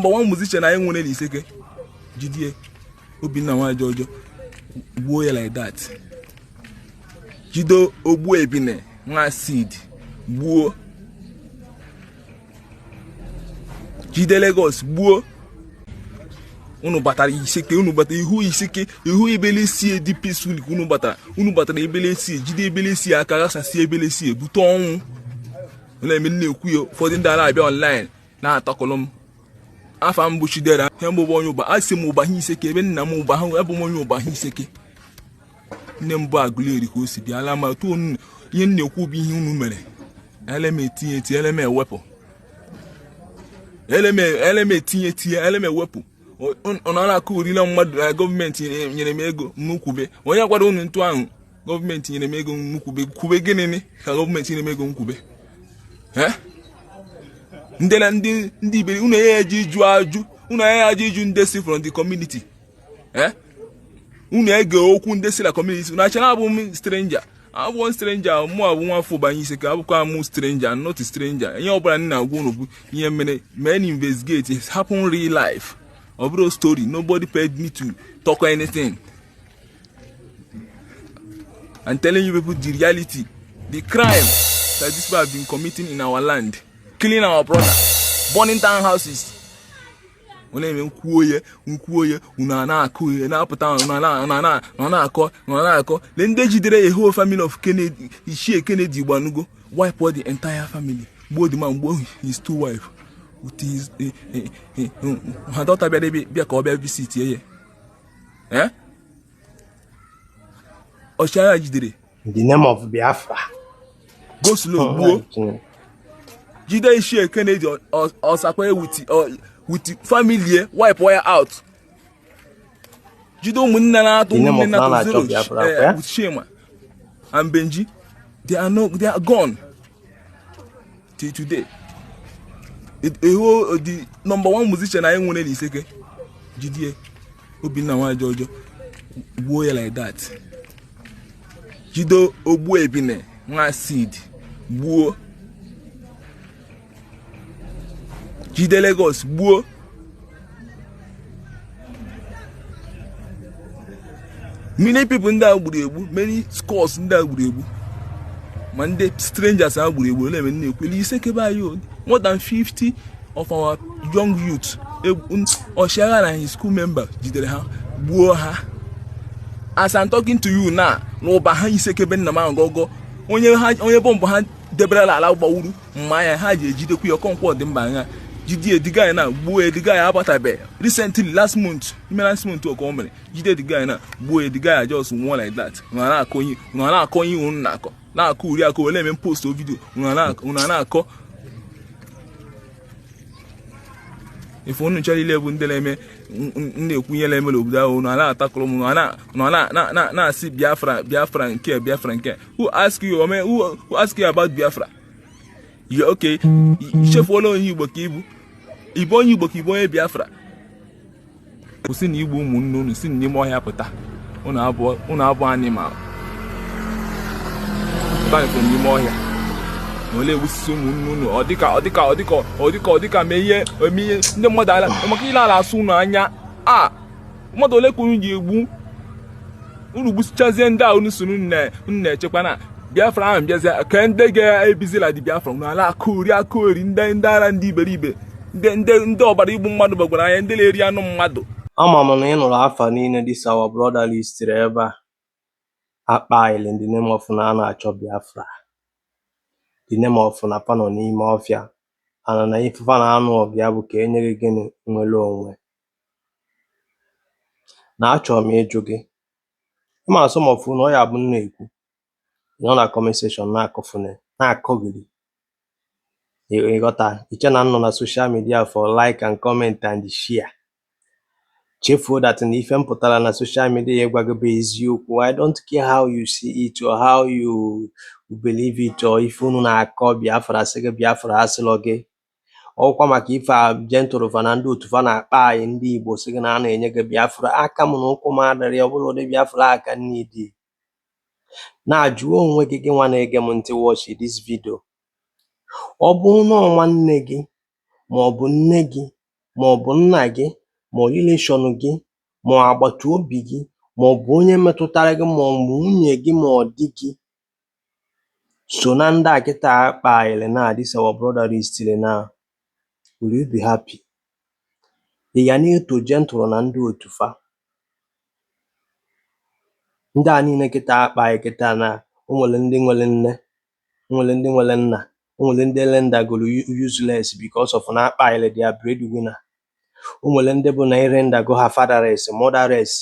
Number one musician anyị nwere n'Iseke, jidie Obinna Nwajojo, gbuo ya like that. Jido Ogbu Ebine nwa seed, gbuo. Jide Lagos, gbuo. Unu batara Iseke, unu batara ihu Iseke, ihu Ebelesie dị peaceful ka unu batara. Unu batara Ebelesie, jide Ebelesie aka, ghasasị Ebelesie, bute ọnwụ. Na-eme na-ekwu ya, ụfọdụ ndị a na-abịa online na-atakọlụ m. Afa m bụ Chidera, ihe mbụ bụ onye ụba, asị m ụba ha Iseke, ebe nna m ụba ha, ebe m onye ụba ha Iseke. Nne m bụ Aguleri ka o si bịa ala ma tuo. Ihe m na-ekwu bụ ihe unu mere. Ele m etinye etinye, ele m ewepụ, ele m etinye etinye, ele m ewepụ. Ọ na-akụ orila mmadụ na gọọmenti nyere m ego m kwube. Onye gwara unu ntụ ahụ gọọmenti nyere m ego m kwube? Kwube gịnị ka gọọmenti nyere m ego m kwube? Ndị ndị ndị iberi unu ya eji ịjụ ajụ, unu ya ajụ ịjụ ndị si from the community. Unu ege okwu ndị si na community. Unu achara abụ m stranger, abụ stranger. Mụ abụ nwa afọ banye Iseke, abụkwa mụ stranger, not stranger. Ihe ọbụla m na-agwa unu bụ ihe mere. Men investigate, it happen real life, ọ bụrụ story. Nobody paid me to talk anything. I'm telling you people the reality, the crime that these people have been committing in our land, killing our brother, burning down houses. Ọ na-eme nkwuo ya, nkwuo ya, unu a na-akụ ihe na-apụta, unu na-akọ, unu na-akọ. Lee ndị jidere a whole family of Kennedy, Ichie Kennedy Gbanugo, wipe all the entire family, gbuo the man, gbuo his two wife with his ha daughter bịara bịa ka ọ bịa visit ya. Ọchịagha jidere In the name of Biafra. Go slow, gbuo. Jide Ichie Kennedy Osakwe with family, wipe ya out. Jide ụmụnne na-atụ ụmụnne na-atụ zero with Shema and Benji. They are no, they are gone till today. A whole the number one musician anyị nwere n'Iseke, jidie Obinna Nwajojo, gbuo ya like that. Jide Ogbu Ebine nwa seed, gbuo. Jide Lagos, gbuo. Many people ndị a gburu egbu, many scores ndị a gburu egbu, ma ndị strangers a gburu egbu. Na-eme na-ekweli Iseke be anyị, more than 50 of our young youth, ọchịagha na his school member jidere ha, gbuo ha. As I'm talking to you now, n'ụba ha Iseke be nna m ahụ gogo, onye ha, onye bọmbụ ha debere ala gbawuru mmanya, ha ji ejidekwa ya. Ọkọnkwọ dị mba anya, jide the guy na gbuo. The guy abatabeghị recently, last month, ime last month ka o mere. Jide the guy na gbuo. The guy just nwụọ like that. Unu na-akọ ihe, unu na-akọ ihe, unu na-akọ, na-akọ uri akọ. Wele eme post video, unu na-akọ ife unu nchọrọ ile bụ ndị na-eme na-ekwu ihe na-eme n'obodo ahụ. Unu na-atakụrụ m, unu na-asị Biafra, Biafra nke Biafra nke. Who ask you? Who ask you about Biafra? You okay, ichefuola onye Igbo ka ibu, ibu onye Igbo ka ibu onye Biafra. Kwụsị na igbu ụmụnne unu. Si n'ime ọhịa pụta. Unu abụọ animal pụta n'ime ọhịa na ole egbusisi ụmụnne unu. Ọ dịka ọ dịka ọ dịka ọ dịka ọ dịka mee ihe eme ihe ndị mmadụ ala maka ile ala asụ unu anya. A mmadụ ole ka unu ji egbu? Unu gbusichazie ndị a unu so unu na-echekwa na Biafra ahụ bịazie ka ndị ga-ebizila dị Biafra. Unu ala akụri akụri, ndị ara, ndị iberibe, ndị ọbara igbu mmadụ gbagwara anya, ndị na-eri anụ mmadụ. Ama m na ị nụrụ afa niile this our brother listiri ebe a akpa in the name of na a na-achọ Biafra, the name of na fa nọ n'ime ọfịa ana na ife fa na-anụ ọgụ ya bụ ka e nye gị gịnị? Nwere onwe. Na achọrọ m ịjụ gị, ịma some of unu ọ ya bụ m na-ekwu, ị nọ na comment section na-akọfune, na-akọgiri. Ịghọta iche na m nọ na social media for like and comment and share. Chefuo that na ife m pụtara na social media ịgwa gị bụ eziokwu. I don't care how you see it or how you believe it or ife unu na-akọ. Biafra sị gị, Biafra asịlọ gị. Ọkwa maka ife a Gentle fa na ndị otu fa na-akpa anyị ndị Igbo sị gị na a na-enye gị Biafra. Aka m na ụkwụ m adịrị ọ bụrụ ụdị Biafra a ka nni na-ajụ onwe gị. Gị nwa na-ege m ntị, watch this video, ọ bụrụ na ọ nwanne gị ma ọ bụ nne gị. ma ọ bụ nna gị, ma ọ relation gị, ma ọ agbata obi gị, ma ọ bụ onye metụtara gị, ma ọ bụ nwunye gị, ma ọ di gị so na ndị a kịta akpaghịrị na this our brother listiri now, will you be happy? Ị ga na-eto Gentle na ndị otu fa, ndị a niile kịta akpaghị kịta na o nwere ndị nwere nne, o nwere ndị nwere nna, o nwere ndị rendagoro useless because of na akpaghịrị their breadwinner, o nwere ndị bụ na erendago ha fatherless, motherless.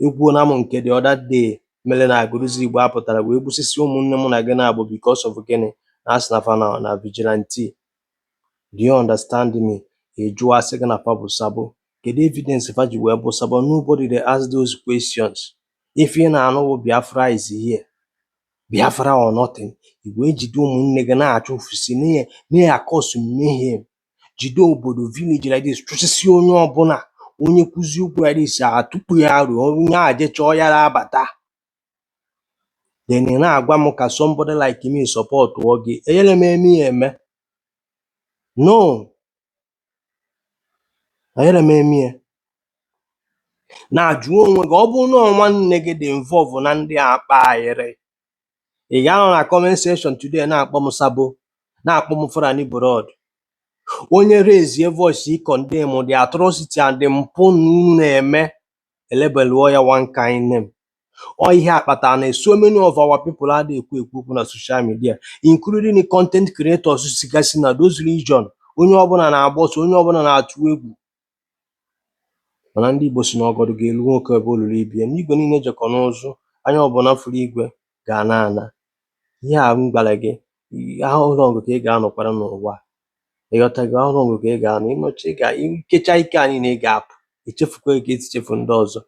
Ekwuola m nke the other day mere na Agụrụzi Igbo apụtara wee gbusisi ụmụnne mụ na gị na-abụ because of gịnị? Na asị na fa na vigilante. Do you understand me? Ị jụọ, asị gị na fa bụ sabo. Kedu evidence fa ji wee bụ sabo? Nobody dey ask those questions. Ife ị na-anụ bụ "Biafra is here, Biafra or nothing." I wee jide ụmụnne gị na-achụfusi, na-akọsụ mayhem, jide obodo, village like this, chụsịsị onye ọbụla. Onye kwuzi okwu like this, atụpụ ya arụ, onye a je chọọ ya abata. Then ị na-agwa m ka somebody like me support gị? Enyere m eme ya eme? No, enyere m eme ya. Na-ajụ onwe gị, ọ bụrụ na ọ nwanne gị dị involve na ndị a kpaghịrị, ị ga-anọ na comment section today na-akpọ m sabo, na-akpọ m Fulani blood? Onye raise voice condemn the atrocity and the mpụ unu na-eme, elebeluo ya one kind name. Ọ ihe a kpatara na so many of our people adịghị ekwu ekwu okwu na social media, including the content creators sigasị na those region. Onye ọbụla na-agba ọsọ, onye ọbụla na-atụ egwu. Mana ndị Igbo si na ọgọdọ ga-elu nwoke ebe olulu ibie n'igwe niile jekọ n'ụzụ anya ọbụla furu igwe ga-ana ana. Ihe a m gwara gị, how long ka ị ga-anọkwara n'ụwa a? Ịghọtago? How long ka ị ga-anọ? Ịnọcha, ị ga ikecha ike a niile, ị ga-apụ, echefukwa ka esi chefu ndị ọzọ.